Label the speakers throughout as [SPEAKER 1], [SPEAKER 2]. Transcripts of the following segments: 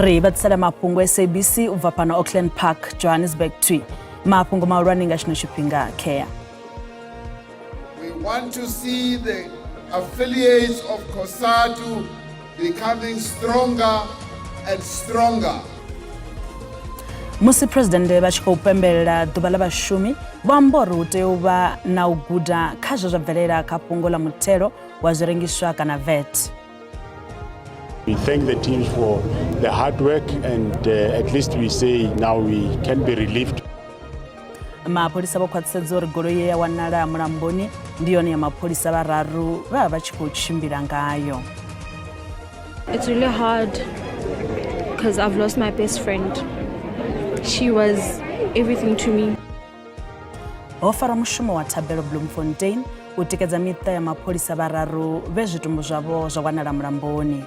[SPEAKER 1] Ri vha ḓisela mafhungo SABC u bva fhano Auckland Park, Johannesburg 2. Mafhungo mahulwane nga tshino tshifhinga khea.
[SPEAKER 2] We want to see the affiliates of COSATU becoming stronger and stronger.
[SPEAKER 1] Musi Phresidennde vha tshi khou pembelela Ḓuvha ḽa Vhashumi, vho amba uri hu tea u vha na u guda kha zwe zwa bvelela kha fhungo ḽa muthelo wa zwirengiswa kana VAT.
[SPEAKER 3] We thank the teams for the hard work and at least we say now we can be relieved.
[SPEAKER 1] Mapholisa vho khwaṱhisedza uri goloi ye ya wanala mulamboni ndi yone ya mapholisa vhararu vha vha tshi khou tshimbila ngayo.
[SPEAKER 4] It's really hard because I've lost my best friend. She was everything to me.
[SPEAKER 1] Ho farwa mushumo wa thabelo Bloemfontein u tikedza miṱa ya mapholisa vhararu vhe zwitumbu zwavho zwa wanala mulamboni.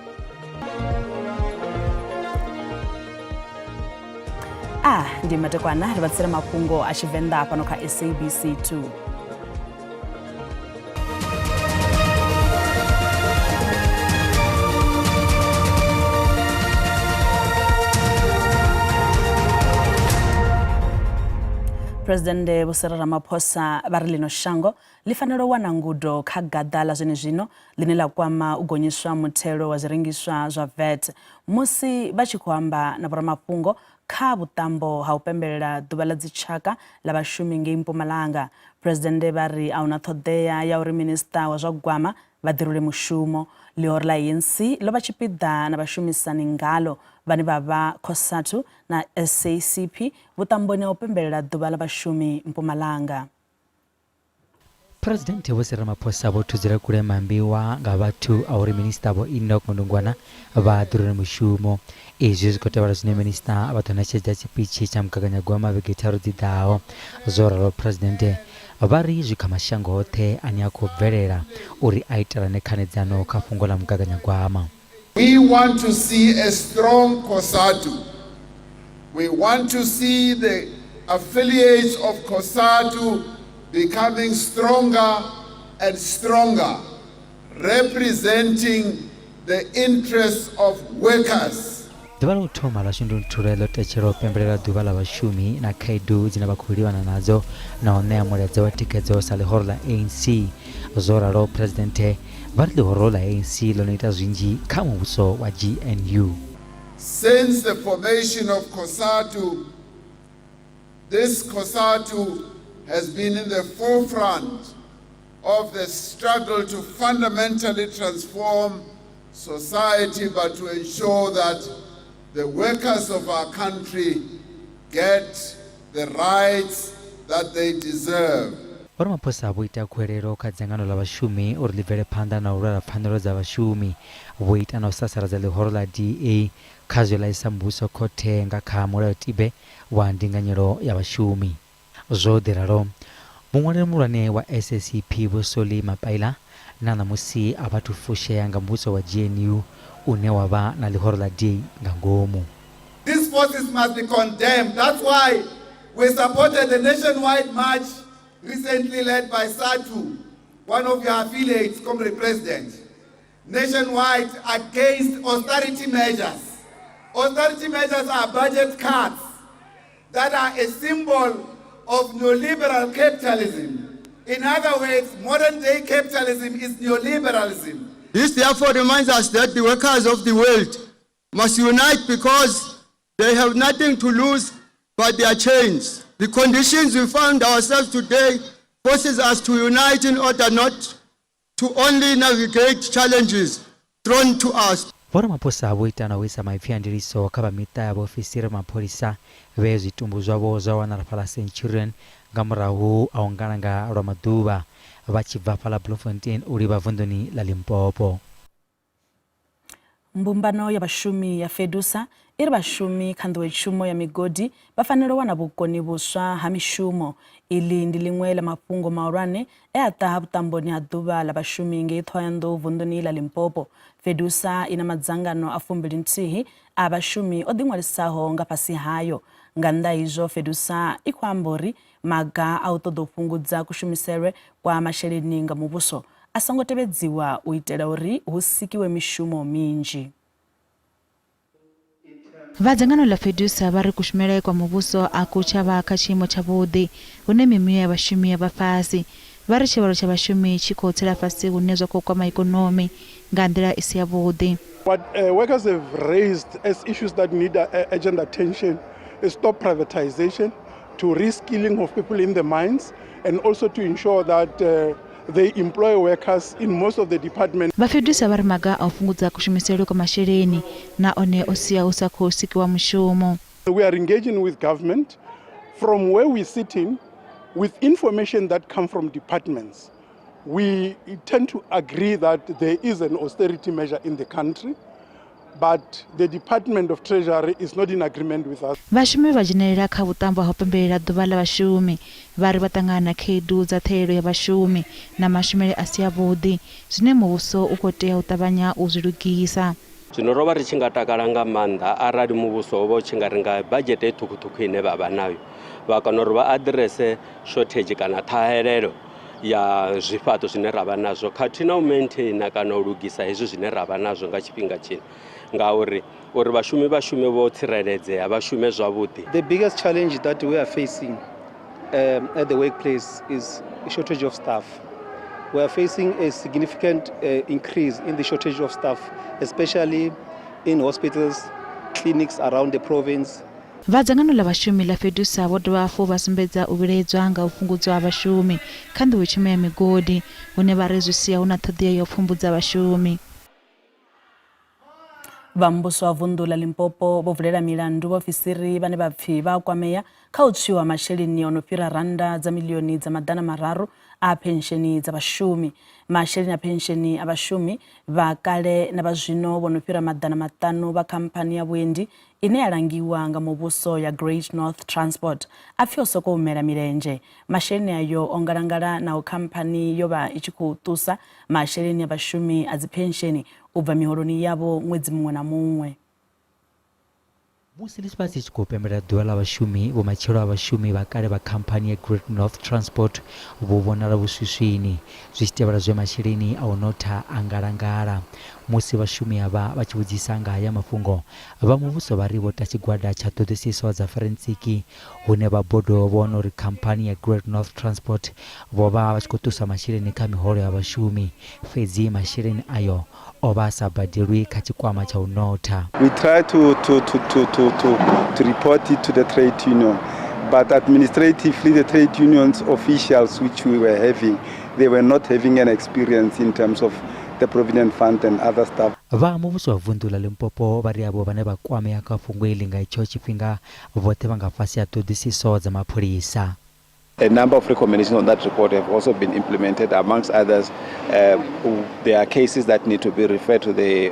[SPEAKER 1] A ndi matekwana ri vha tsela mafhungo a Tshivenḓa fhano kha SABC 2. Phresidennde Vho Cyril Ramaphosa vha ri ḽino shango ḽi fanela u wana ngudo kha gaḓa ḽa zwenezwino ḽine ḽa kwama u gonyiswa muthelo wa zwirengiswa zwa VAT. Musi vha tshi khou amba na vhoramafhungo Kha vhuṱambo ha u pembelela Ḓuvha ḽa Dzitshaka ḽa Vhashumi ngei Mpumalanga, Phresidennde vha ri a hu na ṱhoḓea ya uri Minisiṱa wa zwa Gwama vha ḓirule mushumo. Ḽihoro ḽa ANC ḽo vha tshipiḓa na vhashumisani ngalo vhane vha vha Cosatu na SACP vhuṱamboni ha u pembelela Ḓuvha ḽa Vhashumi Mpumalanga.
[SPEAKER 5] Phresidennde Vho Cyril Ramaphosa vho thudzela kule maambiwa nga vhathu a uri Minisiṱa Vho Enoch Godongwana vha ḓirule mushumo. Izwi zwi khou tevhela zwine Minisiṱa vha ḓo ṋetshedza tshipitshi tsha mugaganyagwama vhege tharu dzi ḓaho. Zwo ralo Phresidennde vha ri zwi kha mashango oṱhe ane a khou bvelela uri a itelane khanedzano kha fhungo ḽa mugaganyagwama.
[SPEAKER 2] We want to see a strong COSATU. We want to see the affiliates of COSATU becoming stronger and stronger, representing the interests of workers.
[SPEAKER 5] Ḓuvha ḽa u thoma ḽa Shundunthule ḽo tetshelwa u pembelela Ḓuvha ḽa Vhashumi na khaedu dzine vha khou livhana nadzo na u ṋea mulaedza wa thikhedzo sa ḽihoro ḽa ANC. Zwo ralo, Phresidennde vha ri ḽihoro ḽa ANC ḽo no ita zwinzhi kha muvhuso wa GNU.
[SPEAKER 2] Since the formation of COSATU, this COSATU has been in the forefront of the struggle to fundamentally transform society but to ensure that the workers of our country get the rights that they deserve.
[SPEAKER 5] Vho Ramaphosa vho ita khuwelelo kha dzangano ḽa vhashumi uri ḽi bvele phanḓa na u lwela pfanelo dza vhashumi. Vho ita na u sasaladza ḽihoro ḽa DA kha zwe ḽa isa muvhuso khothe nga kha mulayotibe wa ndinganyelo ya vhashumi. Zwo ḓi ralo, muṅwaleli muhulwane wa SACP Vho Solly Mapaila na ṋamusi a vha athu fushea nga muvhuso wa GNU une wa vha na ḽihoro ḽa DA nga ngomu.
[SPEAKER 2] These forces must be condemned. That's why we supported the nationwide march recently led by SATU, one of your affiliates, Comrade President, nationwide against austerity measures. Austerity measures are budget cuts that are a symbol of neoliberal capitalism. In other words, modern day capitalism is neoliberalism.
[SPEAKER 6] This therefore reminds us that the workers of the world must unite because they have nothing to lose but their chains. The conditions we found ourselves today forces us to unite in order not to only navigate challenges thrown to us.
[SPEAKER 5] Vho Ramaphosa vho ita na u isa maipfi a ndiliso kha vha miṱa ya vhaofisiri vha mapholisa vhe zwitumbu zwavho zwa wanala fhaḽa Centurion nga murahu ha u ngalanga lwa maḓuvha vha tshi bva fhaḽa Bloemfontein u livha vunḓuni ḽa Limpopo.
[SPEAKER 1] Mbumbano ya vhashumi ya FEDUSA i ri vhashumi kha nḓowetshumo ya migodi vha fanela u wana vhukoni vhuswa ha mishumo. Iḽi ndi ḽiṅwe ḽa mafhungo mahulwane e a ṱaha vhuṱamboni ha ḓuvha ḽa vhashumi ngei Ṱhohoyanḓou vunḓuni ḽa Limpopo. FEDUSA i na madzangano a fumbili-nthihi a vhashumi o ḓiṅwalisaho nga fhasi hayo. Nga nnḓa ha izwo, FEDUSA i khou amba uri maga a u ṱoḓa u fhungudza kushumiselwe kwa masheleni nga muvhuso a songo tevhedziwa u itela uri hu sikiwe mishumo minzhi.
[SPEAKER 7] Vha dzangano ḽa FEDUSA vha ri kushumele kwa muvhuso a ku tsha vha kha tshiimo tshavhuḓi hune mimuya ya vhashumi ya vha fhasi. Vha ri tshivhalo tsha vhashumi tshi khou tsela fhasi hune zwa khou kwama ikonomi nga nḓila i si yavhuḓi.
[SPEAKER 8] What workers have raised as issues that need urgent attention is stop privatization, to reskilling of people in the mines, and also to ensure that they employ workers in most of the departments.
[SPEAKER 7] Vha FEDUSA vha ri maga a u fhungudza kushumisele kwa masheleni na one o sia hu sa khou sikiwa mushumo.
[SPEAKER 8] We are engaging with government from where we sit in with information that come from departments. We tend to agree that there is an austerity measure in the country, but the Department of Treasury is not in agreement with us.
[SPEAKER 7] Vhashumi vha dzhenelela kha vhuṱambo ha u pembelela Ḓuvha ḽa Vhashumi vha ri vha ṱangana na khaedu dza ṱhahelelo ya vhashumi na mashumele a si avhuḓi zwine muvhuso u khou tea u ṱavhanya u zwi lugisa.
[SPEAKER 9] Zwino ro vha ri tshi nga takala nga maanḓa arali muvhuso wo vha u tshi nga ri nga badzhete ṱhukhuṱhukhu ine vha vha nayo vha kona uri vha aḓirese shortage kana ṱhahelelo ya zwifhaṱo zwine ra vha nazwo khathihi na u maintaina kana u lugisa hezwi zwine ra vha nazwo nga tshifhinga tshino ngauri uri vhashumi vha shume vho tsireledzea vha shume zwavhuḓi.
[SPEAKER 10] The biggest challenge that we are facing at the workplace is a shortage of staff. We are facing a significant increase in the shortage of staff, especially in hospitals, clinics around the province.
[SPEAKER 7] Vha dzangano ḽa vhashumi ḽa FEDUSA vho dovha hafhu vha sumbedza u vhilaedzwa nga u fhungudzwa ha vhashumi kha nḓowetshumo ya migodi, hune vha ri zwi sia hu na ṱhoḓea ya u pfumbudza vhashumi.
[SPEAKER 1] Vha muvhuso wa vunḓu ḽa Limpopo vho vulela milandu vhaofisiri vhane vha pfi vha a kwamea kha u tswiwa masheleni o no fhira rannda dza miḽioni dza 300 a phensheni dza vhashumi. Masheleni a phensheni a vhashumi vha kale na vha zwino vho no fhira 500 vha khamphani ya vhuendi ine ya langiwa nga muvhuso ya Great North Transport a pfi o sokou mela milenzhe. Masheleni ayo o ngalangala naho khamphani yo vha i tshi khou ṱusa masheleni a vhashumi a dziphensheni u bva miholoni yavho ṅwedzi muṅwe na muṅwe.
[SPEAKER 5] Musi ḽifhasi ḽi tshi khou pembelela Ḓuvha ḽa Vhashumi, vhumatshelo ha vhashumi vha kale vha khamphani ya Great North Transport vhu vhonala vhu swiswini, zwi tshi tevhela zwe masheleni a u notha a ngalangala. Musi vhashumi avha vha tshi vhudzisa nga haya mafhungo, vha muvhuso vha ri vho ta tshigwada tsha ṱhoḓisiso dza forentsiki hune vha bodo vho wana uri khamphani ya Great North Transport vho vha vha tshi khou ṱusa masheleni kha miholo ya vhashumi, fhedzi masheleni ayo o vha a sa badelwi kha tshikwama tsha u notha.
[SPEAKER 11] We try to, to, to, to, to, to, to report it to the trade union, but administratively the trade unions officials which we were having, they were not having an experience in terms of the Provident Fund and other stuff.
[SPEAKER 5] Vha muvhuso wa vunḓu ḽa Limpopo vha ri avho vhane vha kwamea kha fhungo iḽi nga itsho tshifhinga vhoṱhe vha nga fhasi ha ṱhoḓisiso dza mapholisa.
[SPEAKER 11] A number of recommendations on that report have also been implemented. Amongst others, there are cases that need to be referred to the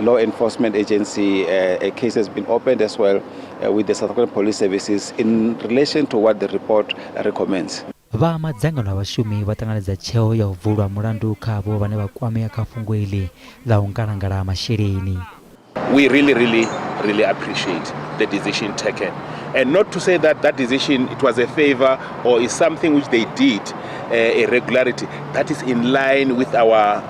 [SPEAKER 11] law enforcement agency. A case has been opened as well with the South African Police Services in relation to what the report recommends.
[SPEAKER 5] Vha madzangano a vhashumi vha ṱanganedza tsheo ya u vulwa mulandu kha avho vhane vha kwamea kha fhungo iḽi ḽa u ngalangala ha masheleni.
[SPEAKER 12] We really, really, really appreciate the decision taken. And not to say that that decision, it was a favor or is something which they did, a regularity. That is in line with our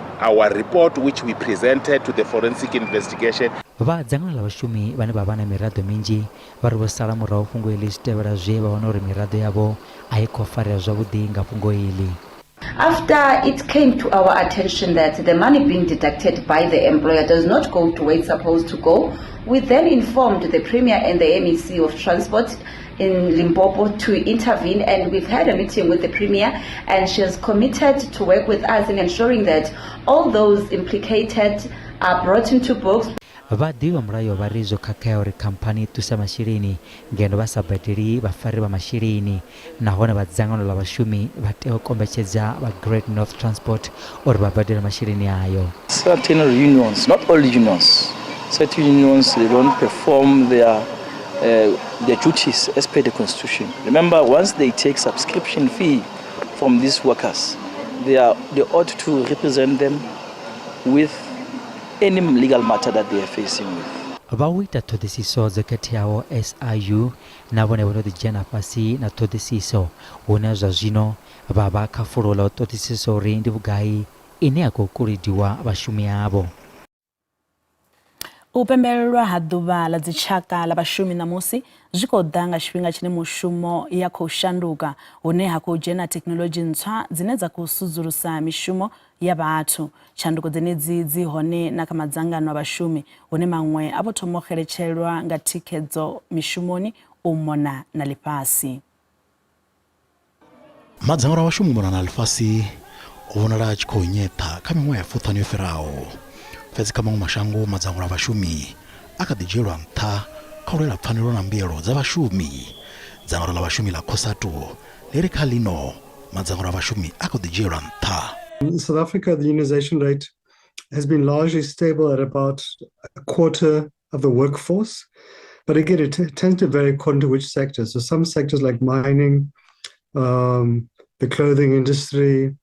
[SPEAKER 12] report which we presented to the forensic investigation.
[SPEAKER 5] Vha dzangano ḽa vhashumi vhane vha vha na miraḓo minzhi vha ri vho sala murahu fhungo iḽi zwi tevhela zwe vha wana uri miraḓo yavho a i khou farea zwavhuḓi nga fhungo iḽi.
[SPEAKER 13] After it came to our attention that the money being deducted by the employer does not go to where it's supposed to go, we then informed the Premier and the MEC of Transport in Limpopo to intervene, and we've had a meeting with the Premier, and she has committed to work with us in ensuring that all those implicated are brought into books.
[SPEAKER 5] Vhaḓivhi vha mulayo vha ri zwo khakhea uri khamphani i ṱuse masheleni ngeno vha sa badeli vhafari vha masheleni, nahone vha dzangano ḽa vhashumi vha tea u kombetshedza vha Great North Transport uri vha badele masheleni ayo.
[SPEAKER 14] Certain unions, not all unions, certain unions, they don't perform their duties as per the constitution. Remember, once they take subscription fee from these workers, they ought to represent them with any legal matter that they are facing with.
[SPEAKER 5] Vha u ita ṱhoḓisiso dzo khetheaho SIU na vhone vho no ḓi dzhena fhasi na ṱhoḓisiso, hune zwa zwino vha vha kha fulo ḽa u ṱoḓisisa uri ndi vhugai ine ya khou koloediwa vhashumi avho.
[SPEAKER 1] U pembelelwa ha ḓuvha ḽa dzitshaka ḽa vhashumi ṋamusi zwi khou ḓa nga tshifhinga tshine mushumo ya khou shanduka hune ha khou dzhena thekhinoḽodzhi ntswa dzine dza khou sudzulusa mishumo ya vhathu. Tshanduko dzenedzi dzi hone na kha madzangano a vhashumi hune maṅwe a vho thoma u xeletshelwa nga thikhedzo mishumoni u mona na ḽifhasi.
[SPEAKER 15] Madzangano a vhashumi u mona na ḽifhasi o vhonala a tshi khou nyeṱha kha miṅwaha ya fuṱhanu yo fhiraho. Fhedzi kha maṅwe mashango madzangano a vhashumi a kha ḓi dzhielwa nṱha kha u lwela pfanelo na mbuyelo dza vhashumi. Dzangano ḽa vhashumi ḽa Cosatu ḽi ri kha ḽino madzangano a vhashumi a khou ḓi dzhielwa nṱha.
[SPEAKER 16] In South Africa, the unionization rate has been largely stable at about a quarter of the workforce. But again, it tends to vary according to which sector. So some sectors like mining, the clothing industry,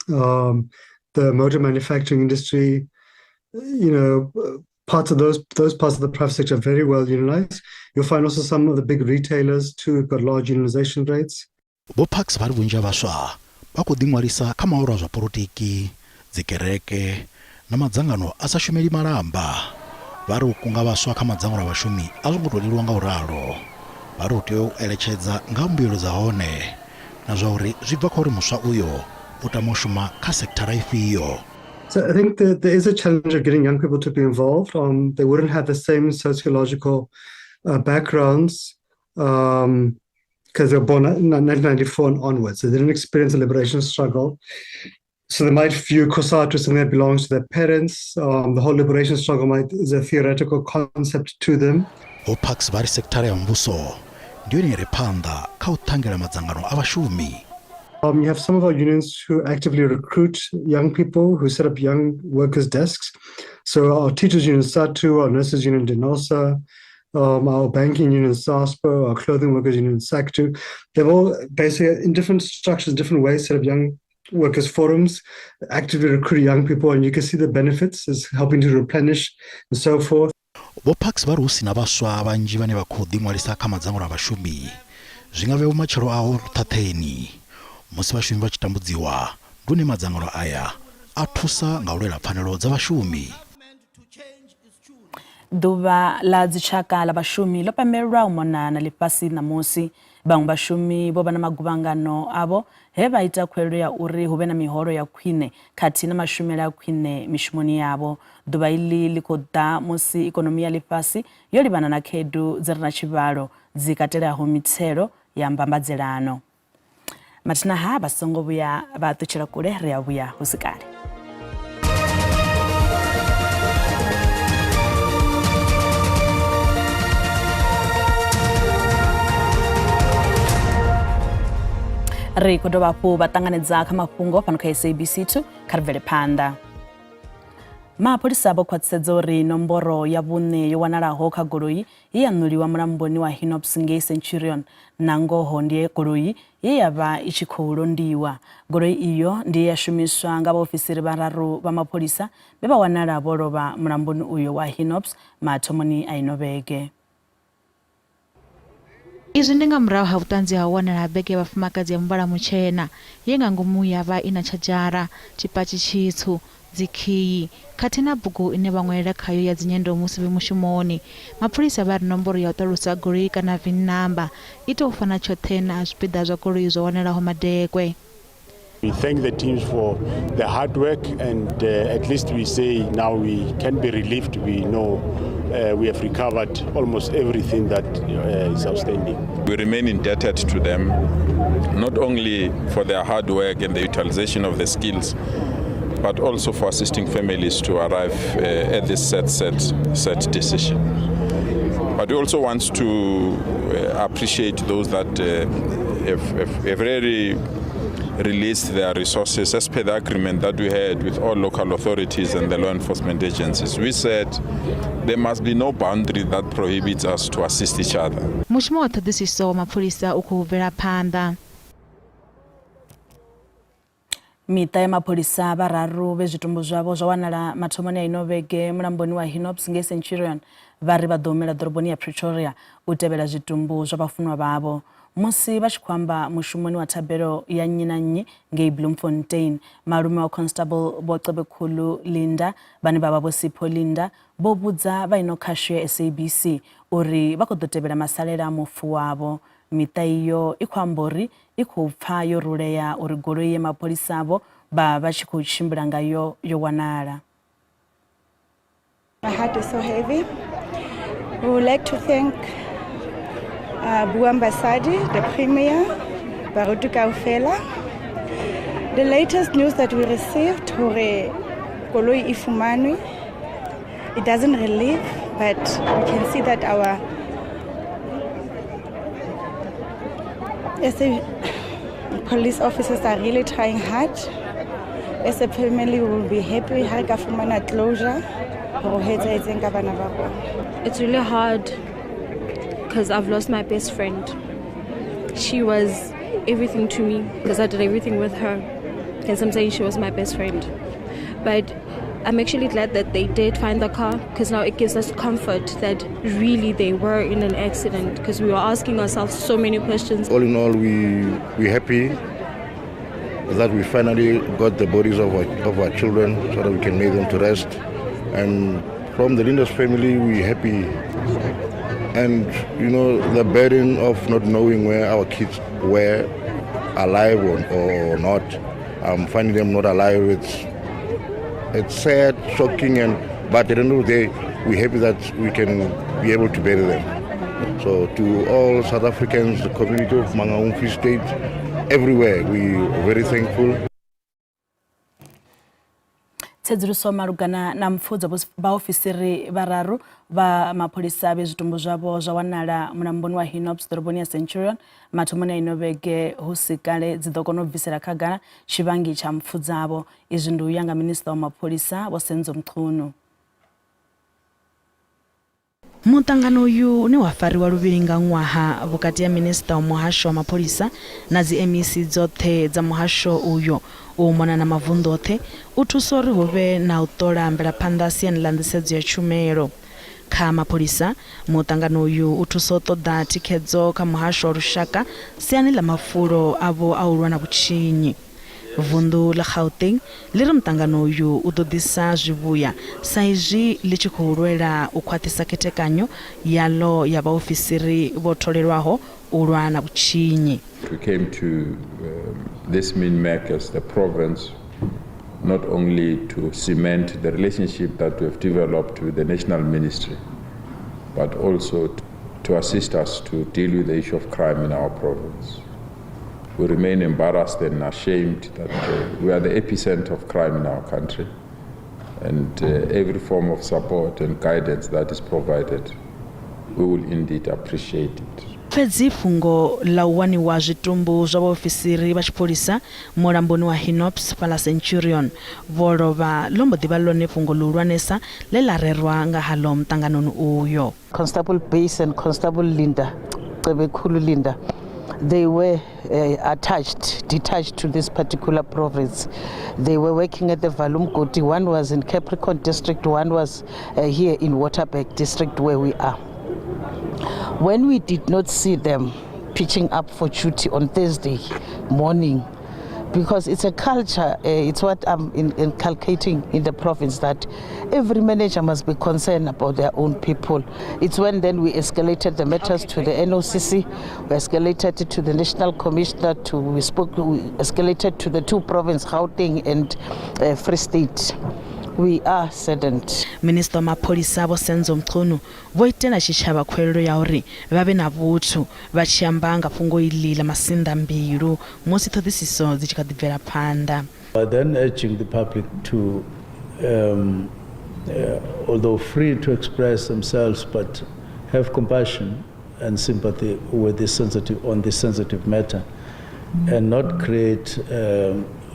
[SPEAKER 16] the motor manufacturing industry, parts of those parts of the private sector are very well unionized. You'll find also some of the big retailers too have got large unionization rates.
[SPEAKER 15] Vho Parks vha ri vhunzhi ha vhaswa vha khou ḓiṅwalisa kha mahoro a zwa polotiki, dzikereke na madzangano a sa shumeli malamba. Vha ri u kunga vhaswa kha madzangano a vhashumi a zwo ngo tou leluwa nga u ralo. Vha ri u tea u eletshedza nga ha mbuyelo dza hone na zwa uri zwi bva kha uri muswa uyo u tama u shuma kha sekithara ifhio.
[SPEAKER 16] So I think that there is a challenge of getting young people to be involved. They wouldn't have the same sociological backgrounds because they were born in 1994 and onwards. So they didn't experience the liberation struggle. So they might view COSATU as something that belongs to their parents. The whole liberation struggle is a theoretical concept to them.
[SPEAKER 15] Vho Parks vha ri sekithara ya muvhuso ndi yone i re phanḓa kha u ṱhangela madzangano a vhashumi.
[SPEAKER 16] You have some of our unions who actively recruit young people, who set up young workers' desks. So our teachers union SADTU, our nurses union DENOSA, our banking union SASPO, our clothing workers union SACTU. They've all basically in different structures, different ways, set up young workers forums, actively recruit young people, and you can see the benefits is helping to replenish and so forth.
[SPEAKER 15] Vho Parks vha ri hu si na vhaswa vhanzhi vhane vha khou ḓiṅwalisa kha madzangano a vhashumi zwi nga vhea vhumatshelo aho ṱhaṱheni. Musi vhashumi vha tshi tambudziwa ndi hune madzangano aya a thusa nga u lwela pfanelo dza vhashumi.
[SPEAKER 1] Ḓuvha ḽa dzitshaka ḽa vhashumi ḽo pembelelwa u mona na ḽifhasi ṋamusi. Vhaṅwe vhashumi vho vha na maguvhangano avho he vha ita khuwelelo ya uri hu vhe na miholo ya khwine khathihi na mashumele a khwine mishumoni yavho. Ḓuvha iḽi ḽi khou ḓa musi ikonomi ya ḽifhasi yo livhana na khaedu dzi re na tshivhalo dzi katelaho mithelo ya mbambadzelano. Mathina ha vha songo vhuya vha ṱutshela kule, ri a vhuya hu si kale. Ri khou dovha hafhu vha ṱanganedza kha mafhungo fhano kha SABC 2 kha ri bvele phanḓa. Mapholisa vho khwaṱhisedza uri nomboro ya vhuṋe yo wanalaho kha goloi ye ya ṋuliwa mulamboni wa Hinops ngei Centurion na ngoho ndi goloi ye ya vha i tshi khou londiwa. Goloi iyo ndi ye ya shumiswa nga vhaofisiri vhararu vha mapholisa vhe vha wanala vho lovha mulamboni uyo wa Hinops mathomoni a ino vhege.
[SPEAKER 7] Izwi ndi nga murahu ha vhuṱanzi ha u wanala ha bege ya vhafumakadzi ya muvhala mutshena ye nga ngomu ya vha i na tshadzhara, tshipatshi tshitswu, dzikhiyi, khathihi na bugu ine vha ṅwalela khayo ya dzinyendo musi vhe mushumoni. Mapholisa vha ri nomboro ya u ṱalusa goloi kana VIN number i tou fana tshoṱhe na zwipiḓa zwa goloi zwo wanalaho Madekwe.
[SPEAKER 3] We thank the teams for the hard work, and at least we say now we can be relieved. We know we have recovered almost everything that is outstanding.
[SPEAKER 17] We remain indebted to them, not only for their hard work and the utilization of the skills, but also for assisting families to arrive at this set decision. But we also want to appreciate those that have really released their resources as per the agreement that we had with all local authorities and the law enforcement agencies. We said there must be no boundary that prohibits us to assist each other.
[SPEAKER 7] Mushumo wa ṱhoḓisiso wa mapholisa u khou bvela phanḓa.
[SPEAKER 1] Miṱa ya mapholisa vhararu vhe zwitumbu zwavho zwa wanala mathomoni a ino vhege mulamboni wa Hinops ngei Centurion vha ri vha ḓo humela ḓoroboni ya Pretoria u tevhela zwitumbu zwa vhafunwa vhavho. Musi vha tshi khou amba mushumoni wa thabelo ya nnyi na nnyi ngei Bloemfontein, malume wa Constable Vho Cebekhulu Linda vhane vha vha Vho Sipho Linda vho vhudza vha ino khasho ya SABC uri vha khou ḓo tevhela masalela a mufu wavho. Miṱa iyo i khou amba uri i khou pfa yo rulea uri goloi ye mapholisa avho vha vha tshi khou tshimbila ngayo yo wanala.
[SPEAKER 18] My heart is so heavy. We would like to thank uh, Buam Basadi, the Premier, Baruti Kaufela. The latest news that we received, hore koloi e fumanwe, it doesn't relieve, but we can see that our SA police officers are really trying hard. As a family, we will be happy ha re ka fumana closure hore ho etsahetseng ka bana ba rona.
[SPEAKER 4] It's really hard because I've lost my best friend. She was everything to me because I did everything with her. And I'm saying she was my best friend. But I'm actually glad that they did find the car because now it gives us comfort that really they were in an accident because we were asking ourselves so many questions.
[SPEAKER 19] All in all, we're happy that we finally got the bodies of our children so that we can lay them to rest. And from the Linda's family, we're happy. And, you know, the burden of not knowing where our kids were, alive or not, finding them not alive, it's sad, shocking, but at the end of the day, we're happy that we can be able to bury them. So to all South Africans, the community of Mangaung Free State, everywhere, we are very thankful.
[SPEAKER 1] Tsedzuluso malugana na mpfu dza vhaofisiri vhararu vha mapholisa vhe zwitumbu zwavho zwa wanala mulamboni wa Hinops ḓoroboni ya Centurion mathomoni a ino vhege hu si kale dzi ḓo kona u bvisela khagala tshivhangi tsha mpfu dzavho. Izwi ndi u ya nga minisiṱa wa mapholisa Vho Senzo Mchunu. Muṱangano uyu une wa fariwa luvhili nga ṅwaha vhukati ha minisiṱa wa muhasho wa mapholisa na dzi MEC dzoṱhe dza muhasho uyo u mona na mavunḓu oṱhe u thusa uri hu vhe na u ṱola mvelaphanḓa siani ḽa nḓisedzo ya tshumelo kha mapholisa. Muṱangano uyu u thusa u ṱoḓa thikhedzo kha muhasho wa lushaka siani ḽa mafulo avho a u lwa na vhutshinyi. Vunḓu ḽa Gauteng ḽi ri muṱangano uyu u ḓo ḓisa zwivhuya sa izwi ḽi tshi khou lwela u khwaṱhisa khethekanyo yaḽo ya vhaofisiri vho tholelwaho u lwa na vhutshinyi.
[SPEAKER 17] We came to this MINMEC as the province not only to cement the relationship that we have developed with the national ministry, but also to assist us to deal with the issue of crime in our province. We remain embarrassed and ashamed that we are the epicenter of crime in our country, and every form of support and guidance that is provided, we will indeed appreciate it.
[SPEAKER 1] Fhedzi fhungo ḽa u waniwa zwitumbu zwa vhaofisiri vha tshipholisa mulamboni wa Hinops fhaḽa Centurion vho lovha ḽo mbo ḓi vha ḽone fhungo ḽihulwanesa ḽe ḽa rerwa nga haḽo muṱanganoni uyo.
[SPEAKER 20] Constable Bass and Constable Linda, Cebekhulu Linda, they were detached to this particular province. They were working at the Valumgoti. One was in Capricorn District, one was here in Waterberg District where we are. When we did not see them pitching up for duty on Thursday morning, because it's a culture, it's what I'm inculcating in the province, that every manager must be concerned about their own people. It's when then we escalated the matters to the NOCC, we escalated it to the National Commissioner, we escalated to the two provinces, Gauteng and Free State. We are saddened.
[SPEAKER 1] Minister wa Mapholisa Vho Senzo Mchunu vho itela tshitshavha khuwelelo ya uri vha vhe na vhuthu vha tshi amba nga fhungo iḽi ḽa masinḓambilu musi ṱhoḓisiso dzi tshi kha ḓi bvela phanḓa.
[SPEAKER 21] By then urging the public to, although free to express themselves, but have compassion and sympathy with this sensitive, on this sensitive matter, and not create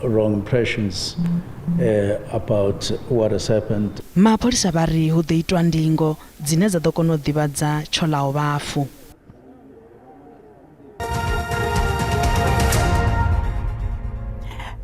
[SPEAKER 21] wrong impressions about what has happened.
[SPEAKER 1] Mapholisa vha ri hu ḓo itwa ndingo dzine dza ḓo kona u ḓivhadza tsho ḽaho vhafu.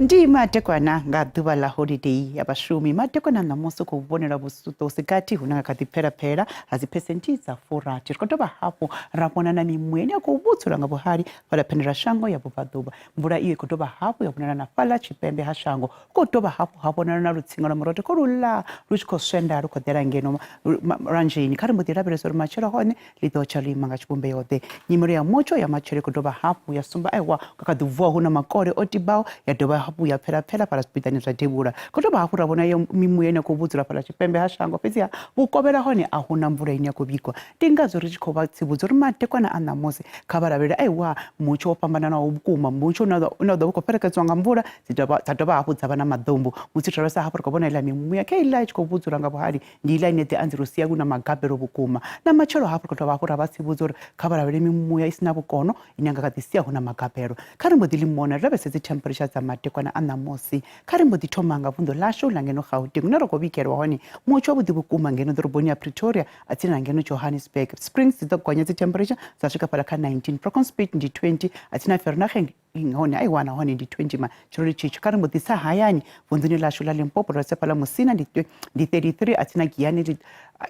[SPEAKER 2] Ndi madekwana nga ḓuvha ḽa holidei ya vhashumi. Madekwana ṋamusi u khou vhonela vhusuṱo hu si gathi hune nga kha ḓi pfela-pfela ha dziphesenti dza furathi. Ri khou dovha hafhu ra vhona na mimuya ine ya khou vhudzula nga vhuhali fhaḽa phendelashango ya vhubvaḓuvha. Mvula iyo i khou dovha hafhu ya vhonala na fhaḽa tshipembe ha shango. Hu khou dovha hafhu ha vhonala na lutsinga lwa murotho kho luḽa lu tshi khou swenda lu khou ḓela ngeno lwanzheni. Kha ri mbo ḓi lavhelesa uri matshelo hone ḽi ḓo tsha ḽo ima nga tshivhumbeo-ḓe. Nyimelo ya mutsho ya matshelo i khou dovha hafhu ya sumba aiwa nga kha ḓi vuwa hu na makole o tibaho ya dovha hafhu ya pfela pfela fhaḽa zwipiḓani zwa devhula. Khou dovha hafhu ra vhona iyo mimuya ine ya khou vhudzula fhaḽa tshipembe ha shango fhedziha vhukovhela hone a hu na mvula ine ya khou vhigwa. Ndi ngazwo ri tshi khou vha tsivhudza uri madekwana a ṋamusi kha vha lavhelele aiwa mutsho wo fhambananaho vhukuma, mutsho une wa ḓo vha u khou fhelekedzwa nga mvula dzi dovha dza dovha hafhu dza vha na maḓumbu. Musi ri lavhelesa hafhu ri khou vhona iḽa mimuya kha iḽa i tshi khou vhudzula nga vhuhali Ndi iḽa ine ḓi anzela u sia hu na magabelo vhukuma. Na matshelo hafhu ri khou dovha hafhu ra vha tsivhudza uri kha vha lavhelele mimuya i si na vhukono ine ya nga kha ḓi sia hu na magabelo. Kha ri mbo ḓi limona ri lavhelese dzi temperature dza madekwana a ṋamusi. Kha ri mbo ḓi thoma nga vunḓu ḽashu ḽa ngeno Gauteng hune ra khou vhigelwa hone mutsho wavhuḓi vhukuma ngeno ḓoroboni ya Pretoria a tsini na ngeno Johannesburg. Springs dzi ḓo gonya dzi temperature dza swika fhaḽa kha 19, Bronkhorstspruit ndi 20, a tsini na Vereeniging hone a i wana hone ndi 20 matsheloni tshetsho kha ri mbo ḓi tsa hayani vunḓuni ḽashu ḽa Limpopo ro fhaḽa Musina ndi ndi 33 a tsina Giyani ndi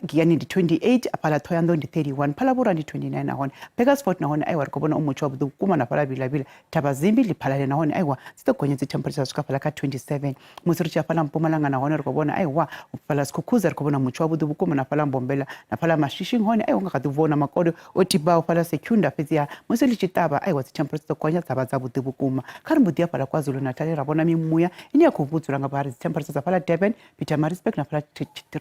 [SPEAKER 2] Giyani ndi 28 fhaḽa Thohoyandou ndi 31 Phalavhurwa ndi 29 nahone Burgersfort nahone aiwa ri khou vhona u mutsho wavhuḓi vhukuma na fhaḽa Vilavila Thabazimbi Lephalale nahone aiwa dzi ḓo gonya dzi temperature dza swika fhaḽa kha 27 musi ri tshi ya fhaḽa Mpumalanga nahone ri khou vhona aiwa fhaḽa Skukuza ri khou vhona mutsho wavhuḓi vhukuma na fhaḽa Mbombela na fhaḽa Mashishing hone aiwa nga kha ḓi vhona makole o tibaho fhaḽa Secunda fhedziha musi ḽi tshi ṱavha aiwa dzi temperature dzo gonya dza vha dzavhuḓi vhukuma. Kha ri mbo ḓi ya fhaḽa KwaZulu-Natal ra vhona mimuya ine ya khou vhudzula nga vhuhali dzi temperature dza fhaḽa Durban, Pietermaritzburg na fhaḽa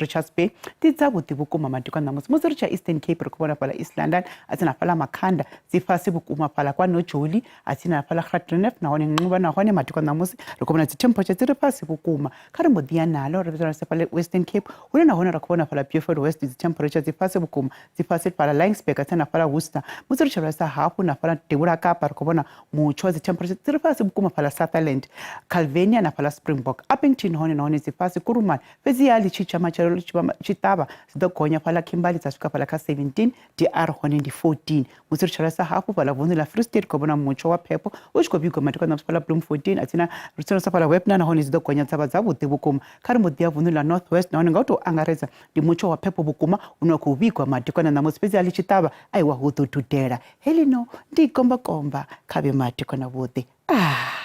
[SPEAKER 2] Richards Bay ndi dzavhuḓi vhukuma madekwana ṋamusi. Musi ri tshi ya Eastern Cape ri khou vhona fhaḽa East London a tsini na fhaḽa Makhanda dzi fhasi vhukuma fhaḽa kwa Nojoli a tsini na fhaḽa Graaff-Reinet nahone Nxuba nahone madekwana ṋamusi ri khou vhona dzi temperature dzi re fhasi vhukuma. Kha ri mbo ḓi ya nalo ri fhaḽa Western Cape hune nahone ra khou vhona fhaḽa Beaufort West dzi temperature dzi fhasi vhukuma dzi fhasi fhaḽa Laingsburg tsini na fhaḽa Worcester. Musi ri tshi lavhelesa hafhu na fhaḽa Devhula Kapa ri khou vhona mutsho dzi temperature dzi re fhasi vhukuma fhaḽa Sutherland, Calvinia na fhaḽa Springbok. Upington hone nahone dzi fhasi Kuruman fhedziha ḽi tshi tsha matshelo ḽi tshi vha tshi ṱavha dzi ḓo gonya fhaḽa Kimberley dza swika fhaḽa kha 17, DR hone ndi 14. Musi ri tshi lavhelesa hafhu fhaḽa vunḓu ḽa Free State ri khou vhona mutsho wa phepho u tshi khou vhigwa madekwana ṋamusi fhaḽa Bloemfontein a tsini na ri tshi lavhelesa fhaḽa Wepener nahone dzi ḓo gonya dza vha dzavhuḓi vhukuma. Kha ri mbo ḓi ya vunḓu ḽa North West nahone nga u tou angaredza Ndi mutsho wa phepho vhukuma une wa khou vhigwa madekwana ṋamusi, fhedzi a ḽi tshi ṱavha aiwa hu ḓo dudela. Heḽino ndi gombakomba kha vhe madekwana vhuḓi. Ah!